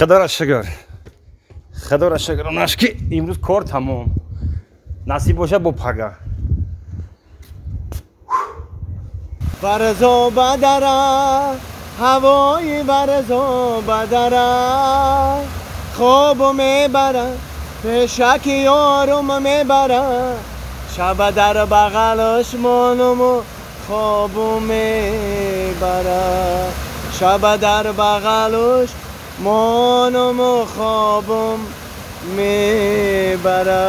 Худоро шукр. Худоро шукр, онаш ки имрӯз кор тамом. Насиб боша бо пага. Варзо бадара, ҳавои варзо бадара, хобу мебара, пешаки ёрум мебара, шаба дар бағалаш монуму хобу мебара, шаба дар бағалаш монуму хобум мебара.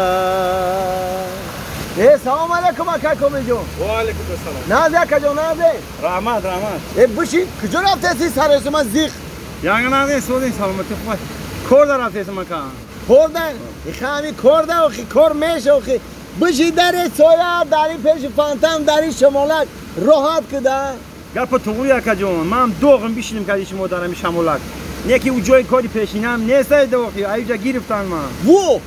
Э, салом алейкум, ака Комилҷон. Ва алейкум ассалом. Назе, акаҷон, назе. Раҳмат, раҳмат. Э, бишин, куҷо рафтеси саросима зиқ? Янга назе, содин саломатӣ хуб. Кор да рафтесим, ака. Кор да? Иха ҳами кор да, охи кор меша, охи. Бишин дари соя, дари пеши фонтан, дари шамолак, роҳат куда. Гапа туғри, акаҷон. Ман доғим бишинем кади шумо дар ҳами шамолак. Не ки ӯ ҷои кори пешинам нест, охи, аюҷа гирифтан ман. Во!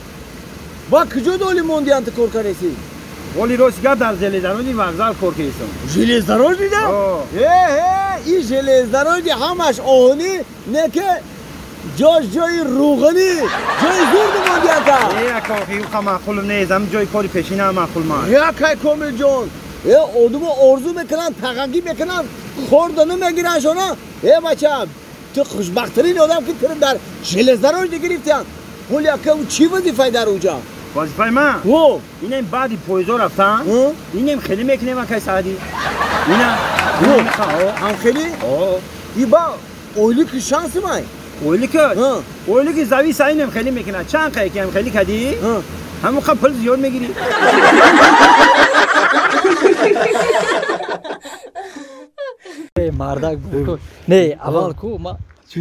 Ба куҷо доли монди анти кор кареси? Оли рост гап дар железнодорожный вокзал кор кардам. Железнодорожный да? Э, э, и железнодорожный ҳамаш оҳанӣ, не ки ҷош ҷои рӯғанӣ, ҷои зур монди анта. Э, ака, охи, ӯ маъқул нест, ҳам ҷои кори пешинам маъқул ман. Э, акай Комилҷон, э, одумо орзу мекунанд, тағагӣ мекунанд, хорда намегиранд шона. Э, бача, ту хушбахттарин одам ки туро дар железнодорожный гирифтиянд. Ҳоли ака, ӯ чӣ вазифае дар уҷа? Вазифаи ман? О! Инем баъди поездо рафтан, инем хеле мекунем, акай Саъдӣ. Ина. Ҳам хеле? О. Иба ойлики шанси май? Ойлики? Ойлики зависа инем хеле мекунад. Чанд қай ки ҳам хеле кадӣ? Ҳамон қа пул зиёд мегирӣ. Мардак буд. Не, аввал ку ма Чӣ?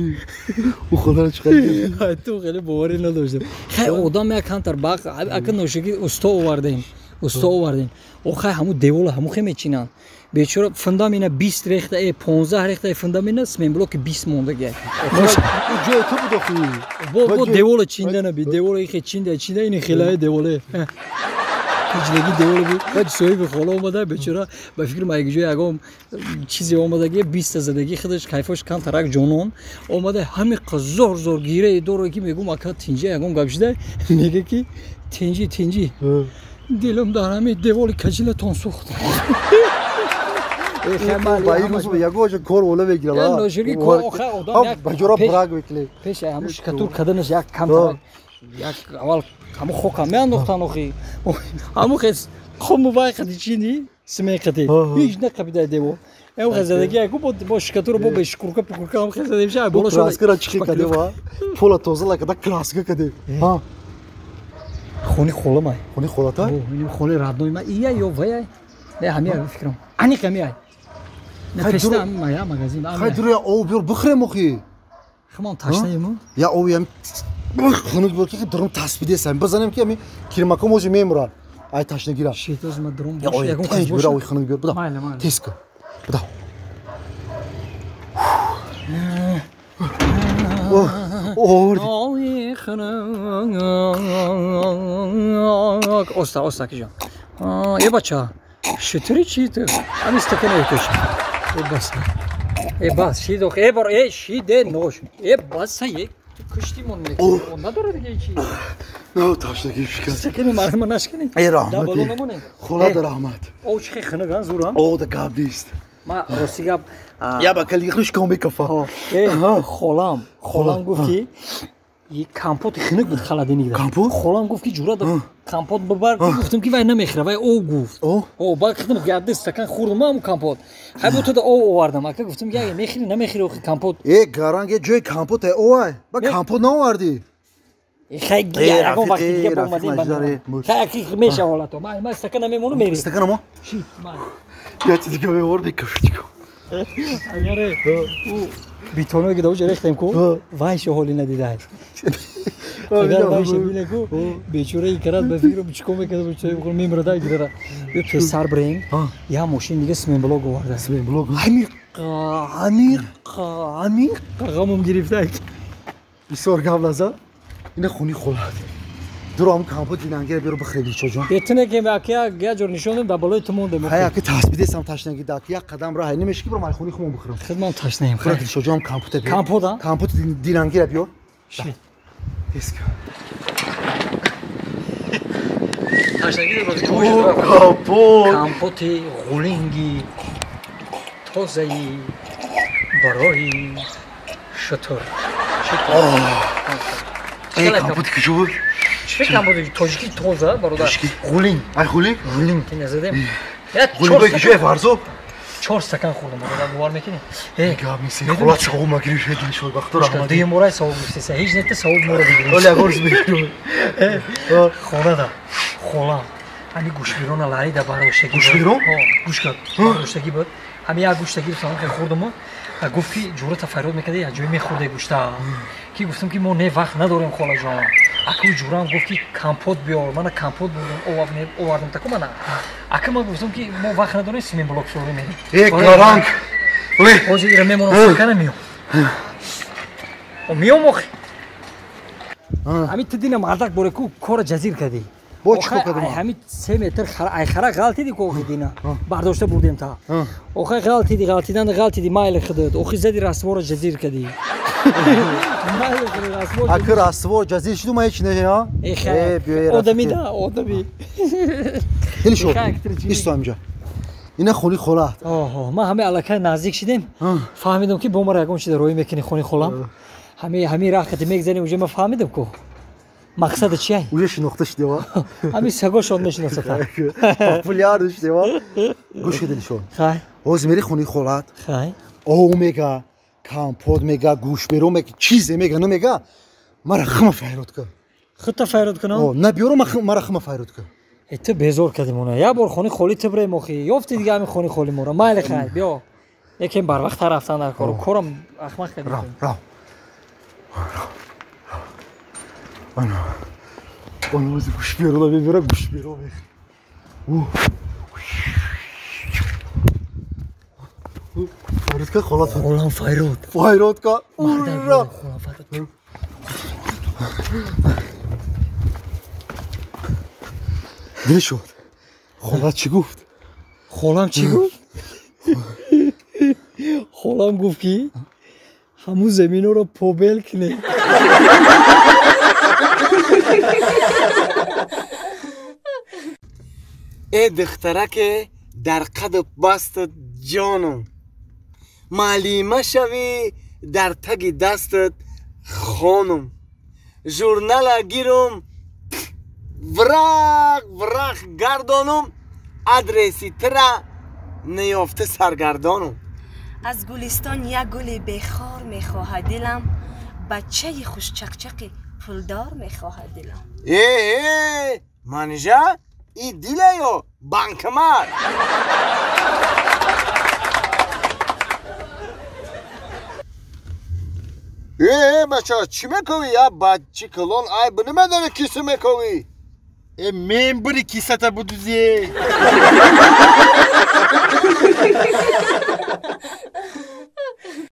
Ӯ худро чӣ қадр? Ту хеле боварӣ надоштам. Хай одам як камтар бақ, ака ношигӣ усто овардем. Усто овардем. Охай ҳаму девола ҳаму хе мечинанд. Бечора фундамина 20 рехта, 15 рехта фундамина сменблоки 20 мондагӣ. Ҷои ту буд охи. Бо девола чинда наби, девола ихе чинда, чинда ини хилаи деволе. Каҷдагӣ девола буд. Баъд соҳиби хола омада, бечора ба фикри ма як ҷои ягон чизе омадагӣ, 20 задагӣ худаш кайфош камтарак ҷонон омада, ҳами зор зор гирае доро ки мегум ака тинҷи ягон гап шуда, мега ки тинҷи тинҷи. Дилам дар ҳами деволи каҷилатон сӯхт. Ба ин рӯз ягон ҷо кор ола мегирад. Ноширги кор охай одам як ба ҷора брак мекунед. Пеш ҳамун шикатур каданаш як камтарак як аввал ҳамун хока меандохтан охи. Ҳамун хес хому вай қади чини симен қади. Ҳеҷ нақабида девол. Ҳамун хес задаги яку бо шикатура бо бешкурка пукурка ҳамун хес задем ша боло шуда. Краскара чӣ каде ва? Пола тоза лакада краска каде. Ҳа. Хони хола май. Хони холата? Хони родной май. Ия ё вай. Не ҳамия фикрам. Аниқ ҳамия. Не пешта мая магазин. Хай дур об биёр бихӯрем охи. Хмон ташнаем. Я об ям хунук буд ки дурум таспидесам. Бизанем ки ами кирмако може мемурад. Ай ташнагира. Шитоз ма дурум бош ягон қиз бош. Ой хунук биёр буда. Майла майла. Тез кун. Буда. Ой хунук. Оста оста киҷон. Е бача. Шутури чи ту? Ами стакана эҳтиёҷ. Е бас. Е бас, шид ох, е бор, е шиде нош. Е бас, е кушти мон мек. Он надора диге чи. Не, ташнагӣ шикаст. Стакани марма нашкани. Е раҳмат. Худо раҳмат. О чи хунук зурам. О да гап нест. Ма рости гап. Я ба кали хуш ком бекафа. Е холам, холам гуфт ки компот хунук буд холодильник. Компот? Холам гуфт ки ҷура компот бибар, гуфтам ки вай намехӯра, вай об гуфт. О, баъд худам як стакан хӯрдам ҳамун компот. Хай бо туда об овардам. Ака гуфтам ки ага мехӯри, намехӯри охи компот. Э, гаранг е ҷои компот е овай. Ба компот наовардӣ. Хай ягон вақти дига бомадем. Хай аки меша ҳолато. Ман стакан намемонам мерем. Стакан мо? Шит, ман. Я ти дига меовардӣ кафчико. Агар ӯ битоное ки дар рехтем ку, вайшо ҳоли надидааст. Агар вайша бине ку, бечораи карад ба фикру чико мекард, бечораи бихӯр мемирада гирара. Ё песар бирем, я мошин дига сменблок оварда. Сменблок? Ҳамиқ, ҳамиқ, ҳамиқ ғамум гирифта. Бисёр гап назад. Ина хуни холад. Дурам компот динангера биёр бихӯрем дилшоҷон. Этине ки ака як ҷор нишон дем, дар болои ту мондем. Хай ака таспидесам ташнагӣ дак, як қадам раҳ намеши ки бирам ай хуни хумон бихӯрам. Худмон ташнаем. Хӯра дилшоҷон компота биёр. Компот а? Компот динангера биёр. Шин. Компоти ғулинги тозаи барои шутур. Компоти куҷо буд? Чӣ компоти? Тоҷики тоза, бародар. Ғулинг. Ай ғулинг? Ғулинг ки назадем. Ғулинг куҷо Фарзод? 4 стакан хӯрдам, бародар, бовар мекунӣ? Гап нест. Холат савоб магирӣ шуд дилшод бахтор Аҳмадӣ. Дуюм бора савоб гуфтеса. Ҳеҷ нетта савоб моро бигирӣ. Оля горз бигирӣ. Хонада. Холам. Ҳами гӯшбирона ларида бардоштагӣ. Гӯшбирон? Ҳо, гӯшка бардоштагӣ буд. Ҳами як гӯшта гирифтам, хеле хӯрдам. Гуфт ки ҷурата фарёд мекарда, як ҷое мехӯрде гӯшта. Ки гуфтам ки мо не вақт надорем холаҷон. Аку ҷурам гуфт ки компот биёр. Мана компот бурдам, овардам таку мана. Ака ман гуфтам ки мо вақт надорем, симин блок сорӣ мерем. Э, гаранг. Ҳозир ира мемонам, стакана миём. Миём охи. Ҳамин ту дина мардак боре ку кора ҷазир кардӣ. Бо чӣ кор кардам? Ҳамин 3 метр ай хара ғалтиди ку охи дина. Бардошта бурдем та. Охи ғалтиди, ғалтидан ғалтиди майли худат. Охи зади раствора ҷазир кардӣ. Майли худат раствор. Аки раствор ҷазир шуду ман ҳеч не, ҳа? Э, одами да, одами. Дилшод. Исто ҳамҷа. Ина хони холат. Оҳо, ман ҳамаи аллакай наздик шидем. Фаҳмидам ки бо мара ягон чиз роӣ мекунӣ хони холам. Ҳамин рахти мегзанем, уже ман фаҳмидам ку. Мақсада чия? Уже шинохта шудева. Ҳамин сагошон мешиносата. Популяр шудева. Гӯш ки дилшод. Хай. Ҳозир мери хони холат. Хай. Ов мега, компот мега, гӯшберо мега, чизе мега, намега. Мара хама файрод кун. Худта файрод кунам? О, набиёро мара хама файрод кун. Ту безор кардем она. Як бор хони холи ту бирем охи. Ёфти дига ҳамин хони холи мора. Майли хай, биё. Якем барвақт рафтан дар кору. Корам ахмақ кардем. Рав, рав. Ана. Ана ози гӯшберо мебера, гӯшберо мехӯрӣ. Файрод ка холат. Холам файрод. Файрод ка. Ура! Холам файрод. Дилшод. Холат чӣ гуфт? Холам чӣ гуфт? Холам гуфт ки ҳамун заминҳоро побел кунед. Э духтараке дар қаду бастат ҷонум, маълима шавӣ дар таги дастат хонум, журнала гирум врақ врақ гардонум, адреси тира неёфта саргардонум. Аз гулистон як гули бехор мехоҳад дилам, бачаи хушчақчақи пулдор мехоҳад дилам. Э, манижа, и дилаё банкомат. Э, бача, чӣ мекунӣ? Я бачи калон айб намедонӣ киса мекунӣ. Э, мен бури кисата будузе.